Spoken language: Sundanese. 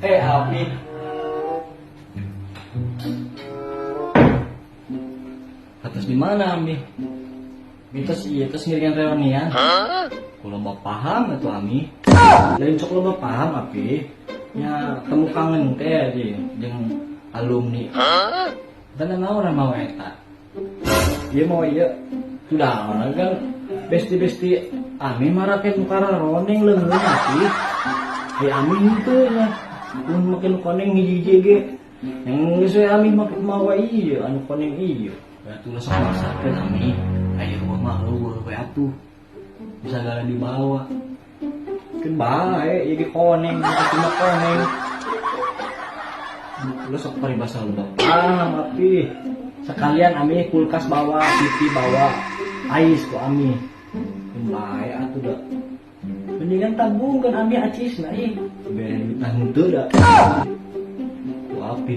Api. Atas di mana Ami? Mitos iya terus ngiringan reunian. Kulo loba paham atuh Ami. Lain sok loba paham Api. Nya temu kangen teh aja jeung alumni. Dan naon mau eta? Ieu mau ieu. Sudah orang kan besti-besti Ami marake nu kararoneng leungeun Api. Ai Ami henteu nya. Mun make nu koneng hiji-hiji ge. Yang geus we Ami make mawa ieu anu koneng ieu. Atuh sok maksakeun Ami. Aya eueuh mah eueuh we atuh. Bisa gala dibawa. Keun bae ieu ge koneng, cuma koneng. Lu sok paribasa loba paham Api. Sekalian Ami kulkas bawa, TV bawa, ais ku Ami. Keun bae atuh da. Mendingan tabungkeun Ami acisna ih. Bere duit henteu da. Ku Api.